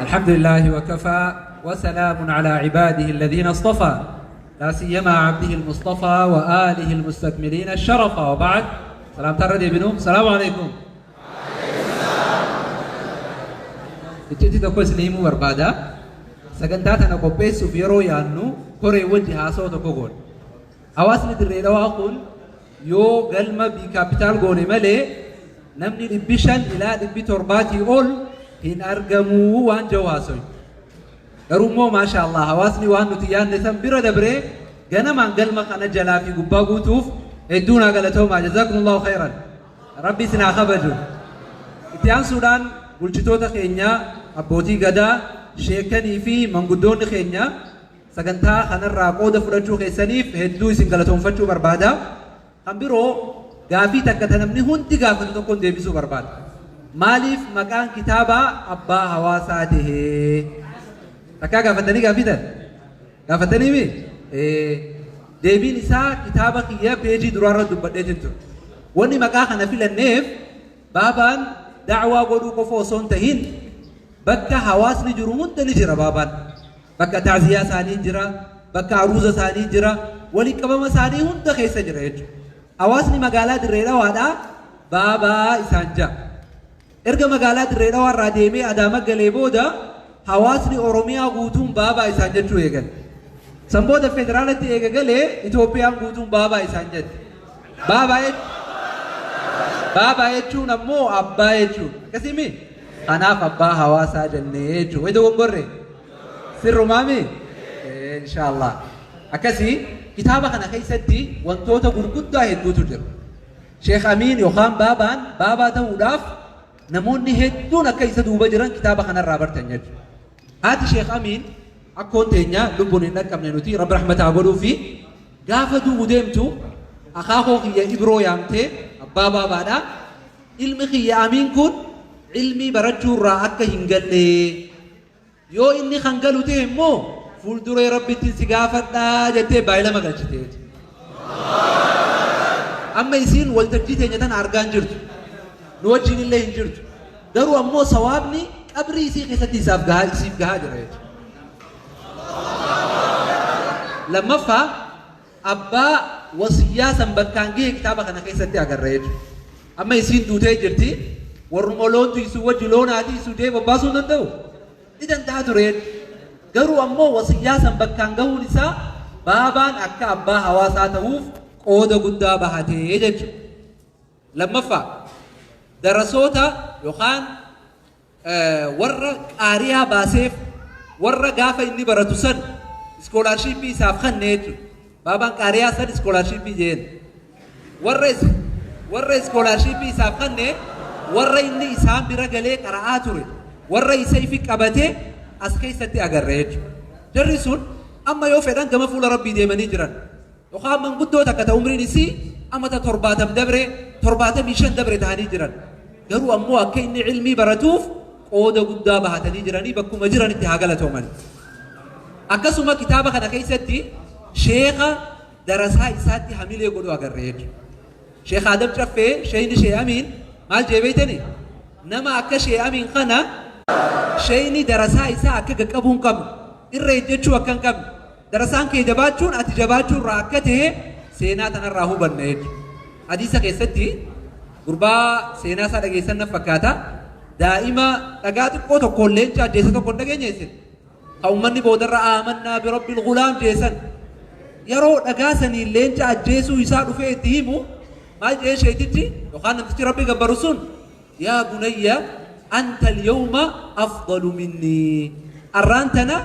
الحمد لله وكفى وسلام على عباده الذين اصطفى لا سيما عبده المصطفى وآله المستكملين الشرف وبعد سلام تردي بنو السلام عليكم. Icciitii tokko isin himuu barbaada. Sagantaa tana qopheessuuf yeroo yaannu koree wajji haasawaa tokko goone. Hawaasni Dirree Dhawaa kun yoo galma B Capital goone malee namni 500 ilaa 700 ol hin argamuu waan jedhu haasoyne. Garuu immoo maasha Allah hawaasni waan nuti yaadne san bira dabree ganamaan galma kana jalaa fi gubbaa guutuuf hedduu naa galatoomaa. Jazaakumullahu khayran. Rabbi isin haa kabaju. Itti aansuudhaan bulchitoota keenya, abbootii gadaa, sheekkanii fi manguddoonni keenya sagantaa kanarraa qooda fudhachuu keessaniif hedduu isin galatoomfachuu barbaada. Kan biroo gaafii takka ta namni hundi gaafatu tokkoon deebisuu barbaada. Maaliif maqaan kitaabaa Abbaa Hawaasaa tahee? Takkaa gaafattanii gaafii tana? Gaafattanii mi? Ee. Deebiin isaa kitaaba kiyya peejii duraarra dubbadheetin ture. Wanni maqaa kana filanneef baabaan da'waa godhuu qofa osoo hin tahin bakka hawaasni jiru hunda ni jira baabaan. Bakka ta'ziyaa isaanii jira, bakka aruuza isaanii jira, waliin qabama isaanii hunda keessa jira jechuudha. Hawaasni magaalaa Dirree Dhawaadhaa baabaa isaan ja'a. Erga magaalaa Dirree Dhawaa irraa deemee Adaama galee booda hawaasni Oromiyaa guutuun baabaa isaan jechuu eegale. San booda federaalatti eega galee Itoophiyaan guutuun baabaa isaan jette. Baabaa jechuun ammoo abbaa jechuudha. Akkasii Kanaaf abbaa hawaasaa jennee jechuudha. Wayi dogongorre? Sirrumaami? Inshaallah. Akkasii kitaaba kana keessatti wantoota gurguddaa hedduutu jira. Sheekh Amiin yookaan Baabaan Baabaa ta'uudhaaf namoonni hedduun akka isa duuba jiran kitaaba kanarraa bartan jechuudha. Haati Sheekh Amiin akkoon teenya lubbuun hin dhaqqabne nuti Rabbi rahmata haa godhuu fi gaafa du'u deemtu akaakoo kiyya Ibroo yaamtee abbaa Baabaadha. Ilmi kiyya Amiin kun ilmii barachuurraa akka hin galle yoo inni kan galu ta'e immoo fuulduree Rabbittiin si gaafadhaa jettee baay'ilama galchiteeti. Amma isiin waltajjii teenya tana argaa hin jirtu. Nu wajjin illee hin jirtu. Garuu ammoo sawaabni qabrii isii keessatti isaaf gahaa isiif gahaa jira jechuudha. Lammaffaa abbaa wasiyyaa san bakkaan gahe kitaaba kana keessatti agarra jechuudha. Amma isiin duutee jirti. Warruma loon tiisu wajji loon haa tiisu jee bobbaasuu hin danda'u. Ni danda'a ture. Garuu ammoo wasiyyaa san bakkaan gahuun isaa baabaan akka abbaa hawaasaa ta'uuf qooda guddaa bahatee jechuudha. Lammaffaa darasoota yookaan warra qaariyaa baaseef warra gaafa inni baratu san iskoolaarshiippii isaaf kanne jechuudha. Baabaan qaariyaa san iskoolaarshiippii jeen. Warra iskoolaarshiippii isaaf kanne warra inni isaan bira galee qara'aa ture warra isa ifi qabatee as keessatti agarre jechuudha. Jarri sun amma yoo fedhan gama fuula Rabbii deemanii jiran. Yookaan manguddoo takka ta umriin isii amata 70 dabre 75 dabre ta'anii jiran. Garuu ammoo akka inni ilmii baratuuf qooda guddaa bahatanii jiranii bakkuma jiranitti haa galatooman. Akkasuma kitaaba kana keessatti sheekha darasaa isaatti hamilee godhu agarre jechuudha. Sheekh Adam Caffee sheeyni Shee Amiin maal jee beeytani? Nama akka Shee Amiin kana sheeyni darasaa isaa akka qaqqabuu hin qabne irra ejjechuu akka hin qabne Darasaan kee jabaachuun ati jabaachuu irraa akka ta'e seenaa tanarraa hubanna jechuudha. Hadiisa keessatti gurbaa seenaa isaa dhageessan na fakkaata. Daa'ima dhagaa xiqqoo tokkoon leenca ajjeese tokko hin dhageenye isin. Kan uummanni boodarra aamannaa bi rabbil gulaam jeesan. Yeroo dhagaa saniin leenca ajjeesuu isaa dhufee itti himu maal jedhee sheetichi yookaan namtichi rabbi gabbaru sun Yaa bunayya anta alyawma afdalu minnii arraan tana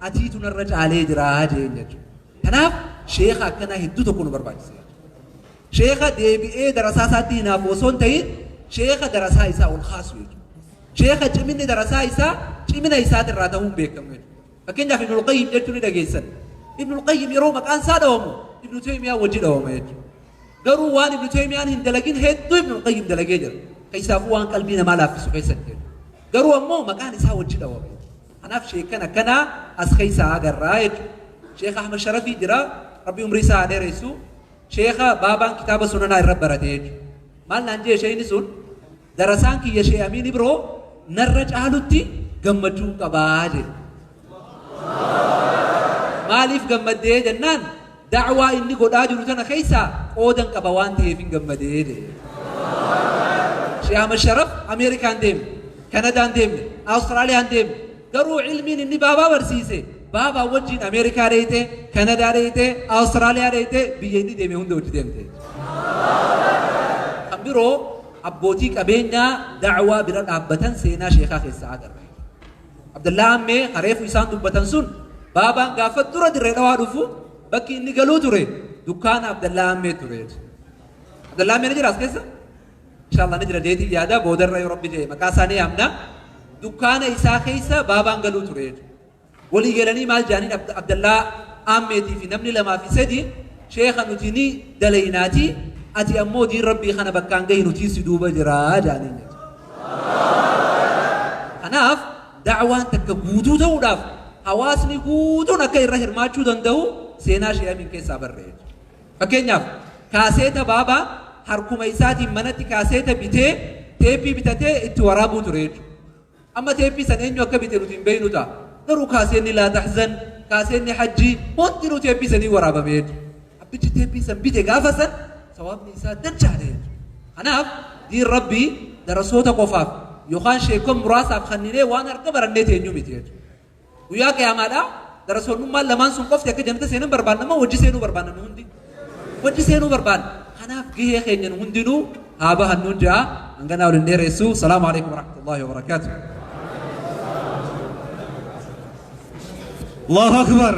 atiitu narra caalee jira jeen jechuudha. Kanaaf sheekha akkanaa hedduu tokko nu barbaachisa jechuudha. Sheekha deebi'ee darasaa isaatti hinaafu osoo hin ta'in sheekha darasaa isaa ol kaasu jechuudha. Sheekha ciminni darasaa isaa cimina isaatirraa ta'uun beekamu jechuudha. Fakkeenyaaf Ibnul Qayyim jechuun ni dhageessan. Ibnul Qayyim yeroo maqaan isaa dhawamu Ibnu Taymiyaa wajji dhawama jechuudha. Garuu waan Ibnu Teeymiyaan hin dalagin hedduu Ibnul Qayyim dalagee jira. Keessaafuu waan qalbii namaa laaffisu keessatti jechuudha. Garuu ammoo maqaan isaa wajji dhawame. Kanaaf sheekkan akkanaa as keessaa agarraa jechuudha. Sheekh Ahmad Sharafii jira. Rabbi umrii isaa haa dheeressu. Sheekha baabaan kitaaba sunanaa irra barate jechuudha. Maal naan jee sheekni sun darasaan kiyya Sheekh Amiin Ibroo narra caalutti gammachuu qabaa jedhe. Maaliif gammaddee jennaan da'waa inni godhaa jiru tana keessaa qoodan qaba waan ta'eef hin gammadee jedhe. Sheekh Ahmad Sharaf Ameerikaan deemne, Kanadaan deemne, Awustiraaliyaan deemne. Garuu ilmiin inni baabaa barsiise baabaa wajjin Ameerikaa dheeyte, Kanadaa dheeyte, Awustiraaliyaa dheeyte, biyya inni deeme hunda wajji deemte. Kan biroo abbootii qabeenyaa da'waa bira dhaabbatan seenaa sheekaa keessaa agarra. Abdallaa Ammee hareefu isaan dubbatan sun baabaan gaafa dura Dirree Dhawaa dhufu bakki inni galuu ture dukkaana Abdallaa Ammee ture. Abdallaa Ammee ni jira as keessa? Inshallah ni jira jeetii yaada boodarra yoo Rabbi jedhe maqaa isaanii yaamna. Dukkaana isaa keessa baabaan galuu ture. Walii galanii maal jedhaniin Abdallaa Ammeetii fi namni lamaa fi sadi sheeka nuti ni dalaynaatii ati ammoo diin Rabbii kana bakkaan gahi nuti si duuba jiraa jedhaniin jechuudha. Kanaaf da'waan takka guutuu ta'uudhaaf hawaasni guutuun akka irra hirmaachuu danda'u seenaa Shee Amiin keessaa barre. Fakkeenyaaf kaaseeta baabaa harkuma isaatiin manatti kaaseeta bitee teeppii bitatee itti waraabuu ture jechuudha. Amma teeppii san eenyu akka bite nuti hin beeknu ta'a. Garuu kaaseenni laa tahzan, kaaseenni hajjii hundinuu teeppii sanii waraabame jechuudha. Abbichi teeppii san bite gaafa san sawaabni isaa dachaadha jechuudha. Kanaaf diin Rabbii darasoota qofaaf yookaan sheekon muraasaaf kanninee waan harka barannee teenyu miti jechuudha. Guyyaa qiyaamaadhaa darasoonnummaan lamaan sun qofti akka jannata seenan barbaanna moo wajji seenuu barbaanna nu hundi? Wajji seenuu barbaanna. Kanaaf gahee keenya nu hundinuu haa bahannuun ja'a. Hanganaa waliin dheeressu. Salaamu alaikum warahmatullahi wabarakaatuh. Allahu Akbar.